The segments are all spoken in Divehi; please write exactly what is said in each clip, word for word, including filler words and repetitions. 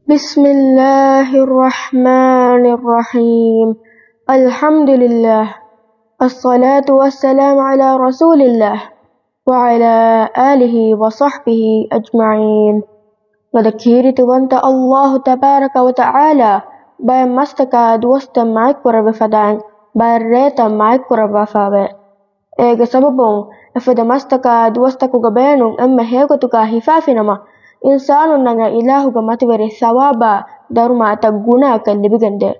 بسم الله الرحمن الرحيم. الحمد لله. الصلاة والسلام على رسول الله وعلى آله وصحبه أجمعين. ވަދަ ކީރިތިވަންތަ ﷲ ތަބާރަކަ ވަތަޢާލާ ބައެއް މަސްތަކާ ދުވަސްތައް މާތްކުރެއްވި ފަދައިން ބައެއް ރޭތައް މާތްކުރައްވާފައެވެ. އޭގެ ސަބަބުން އެފަދަ މަސްތަކާ ދުވަސްތަކުގެ ބޭނުން އެންމެ ހެޔޮގޮތުގަ ހިފާފިނަމަ، އިންސާނުންނަށް އެ އިލާހުގެ މަތިވެރި ސަވާބާ ދަރުމައަތަށް ގުނައަކަށް ލިބިގެންދޭ.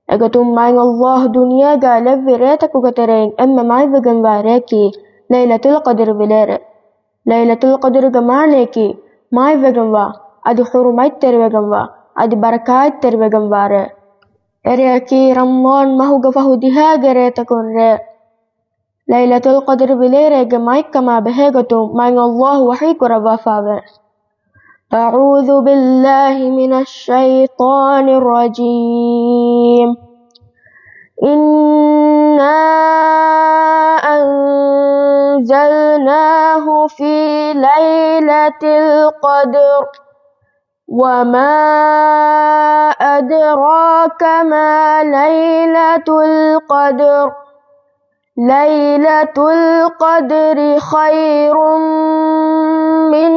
އެގޮތުން މާތް ﷲ ދުނިޔޭގަ ލެއްވި ރޭތަކުގެ ތެރެއިން އެންމެ މާތްވެގެންވާ ރެޔަކީ ލައިލަތުލް ޤަދްރު ވިލޭރޭ. ލައިލަތުލް ޤަދްރުގެ މާނަޔަކީ މާތްވެގެންވާ، އަދި ޙުރުމަތްތެރިވެގެންވާ، އަދި ބަރަކާތްތެރިވެގެންވާ ރޭ. އެރެއަކީ ރަމަޟާން މަހުގެ ފަހު ދިހައިގެ ރޭތަކުން ރޭ. ލައިލަތުލް ޤަދްރު ވިލޭރޭގެ މާތްކަމާ ބެހޭގޮތުން މާތް ﷲ ވަޙީ ކުރައްވާފައެވެ. أعوذ بالله من الشيطان الرجيم. إنا أنزلناه في ليلة القدر. وما أدراك ما ليلة القدر. ليلة القدر خير من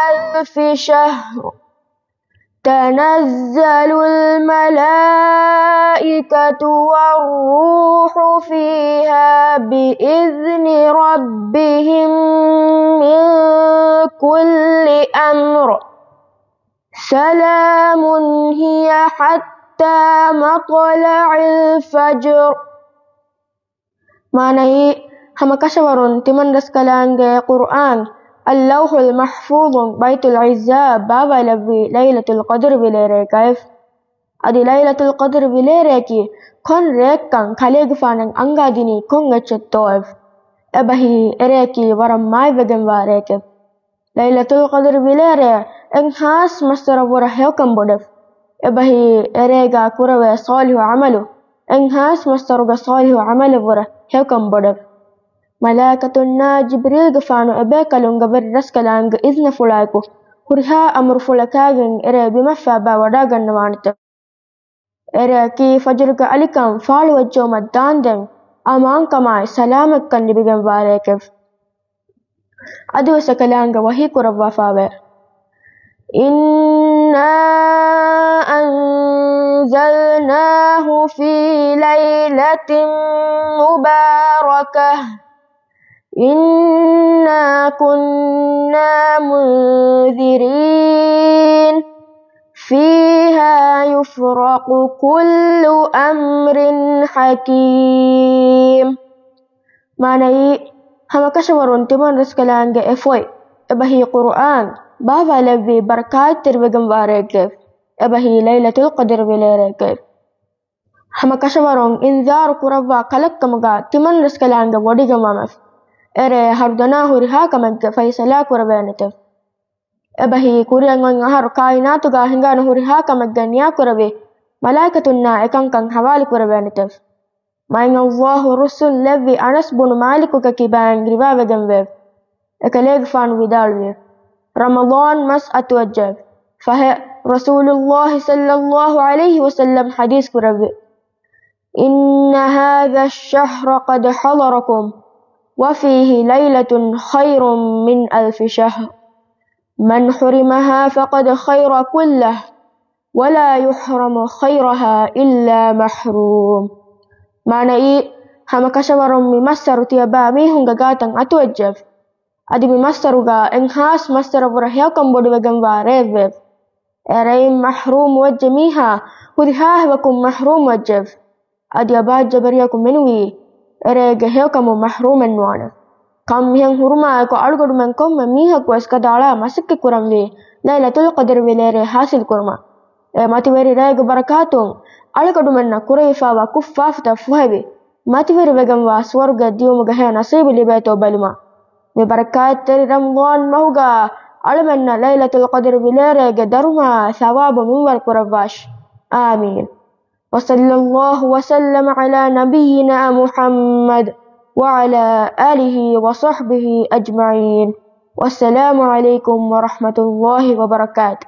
ألف شهر. تنزل الملائكة والروح فيها بإذن ربهم من كل أمر. سلام هي حتى مطلع الفجر. މާނައީ، ހަމަ ކަށަވަރުން ތިމަންރަސްކަލާނގެ ޤުރްއާން އައްލައުޙުލް މަޙްފޫޡުން ބައިތުލް ޢިއްޒާ ބާވައިލެއްވި ލައިލަތުލް ޤަދްރު ވިލޭރޭގައެވެ. އަދި ލައިލަތުލް ޤަދްރު ވިލޭރެއަކީ ކޮން ރެއެއްކަން ކަލޭގެފާނަށް އަންގާދިނީ ކޮން އެއްޗެއްތޯއެވެ؟ އެބަހީ އެރެއަކީ ވަރަށް މާތްވެގެންވާ ރެއެކެވެ. ލައިލަތުލް ޤަދްރު ވިލޭރޭ އެއްހާސް މައްސަރަށްވުރެ ހެޔޮކަން ބޮޑެވެ. އެބަހީ އެރޭގަ ކުރެވޭ ޞާލިޙު ޢަމަލު އެއްހާސް މައްސަރުގެ ޞާލިޙު ޢަމަލަށްވުރެ ހެޔޮކަން ބޮޑެވެ. މަލާއިކަތުންނާ ޖިބްރީލްގެފާނު އެބޭކަލުންގެ ވެރިރަސްކަލާނގެ އިޒްނަފުޅާއެކު ހުރިހާ އަމުރުފުޅެއް ކާގެން އެރޭ ބިމަށްފައިބާ ވަޑާގަންނަވާނެތެވެ. އެރެއަކީ ފަޖުރުގެ އަލިކަން ފާޅުވެއްޖައުމަށް ދާންދެން އަމާންކަމާއި ސަލާމަތްކަން ލިބިގެންވާ ރެއެކެވެ. އަދިވެސް އެކަލާނގެ ވަޙީ ކުރައްވާފައެވެ. إنا أنزلناه في ليلة مباركة إنا كنا منذرين فيها يفرق كل أمر حكيم. މާނައީ، ހަމަކަށަވަރުން ތިމަންރަސްކަލާނގެ އެ ފޮތް، އެބަހީ ޤުރުއާން، ބާވާލެއްވި ބަރަކާތްތެރިވެގެންވާ ރެއެކެވެ. އެބަހީ ލައިލަތުލް ޤަދްރު ވިލޭރެއެކެވެ. ހަމަކަށަވަރުން އިންޒާރު ކުރައްވާ ކަލެއްކަމުގަ ތިމަންރަސްކަލާނގެ ވޮޑިގެންވާމެވެ. އެރޭ އަހަރުދަނާ ހުރިހާ ކަމެއްގެ ފައިސަލާ ކުރެވޭނެތެވެ. އެބަހީ ކުރިއަށް އޮތް އަހަރު ކާއިނާތުގަ ހިނގާނެ ހުރިހާ ކަމެއްގެ ނިޔާކުރެވި މަލާއިކަތުންނާ އެކަންކަން ހަވާލުކުރެވޭނެތެވެ. މާތް ﷲ ރުއްސުން ލެއްވި އަނަސް ބުނު މާލިކުގެ ކިބައިން ރިވާވެގެންވެއެވެ. އެކަލޭގެފާނު ވިދާޅުވި، ރަމަޟާން މަސް އަތުވެއްޖެއެވެ. ފަހެ، ރަސޫލުﷲ ޞައްލަﷲު ޢަލައިހި ވަސައްލަމް ޙަދީޘް ކުރެއްވި، إن هذا الشهر قد حضركم وفيه ليلة خير من ألف شهر من حرمها فقد خير كله ولا يحرم خيرها إلا محروم. މާނައީ، ހަމަކަށަވަރުން މި މައްސަރު ތިޔަބާ މީހުންގެ ގާތަށް އަތުވެއްޖެއެވެ. އަދި މި މައްސަރުގަ އެއްހާސް މައްސަރަށްވުރެ ހެޔޮކަން ބޮޑުވެގެންވާ ރެއެއްވެއެވެ. އެ ރެއިން މަޙްރޫމު ވެއްޖެ މީހާ ހުރިހާ ހެޔޮކުން މަޙްރޫމު ވެއްޖެއެވެ. އަދި އަބާ ޖަބަރިޔަކު މެނުވީ، އެރޭގެ ހެޔޮކަމުން މަޙްރޫމެއްނުވާނެ. ކަން މިހެން ހުރުމާއެކު އަޅުގަޑުމެން ކޮންމެ މީހަކުވެސް ގަދައަޅާ މަސައްކަތްކުރަންވީ، ލައިލަތުލް ޤަދްރު ވިލޭރޭ ޙާޞިލްކުރުމަށް. އެ މަތިވެރި ރޭގެ ބަރަކާތުން އަޅުގަޑުމެންނަށް ކުރެވިފައިވާ ކުށްފާފަތައް ފޮހެވި، މަތިވެރިވެގެންވާ ސުވަރުގެ ދިޔުމުގެ ހެޔޮ ނަސީބު ލިބޭތޯ ބަލުމަށް. މި ބަރަކާތްތެރި ރަމަޟާން މަހުގަ އަޅަމެންނަށް ލައިލަތުލް ޤަދްރު ވިލޭރޭގެ ދަރުމައާ ޘަވާބު މިންވަރު ކުރައްވާށި. އާމީން. وصلى الله وسلم على نبينا محمد وعلى آله وصحبه أجمعين. والسلام عليكم ورحمة الله وبركاته.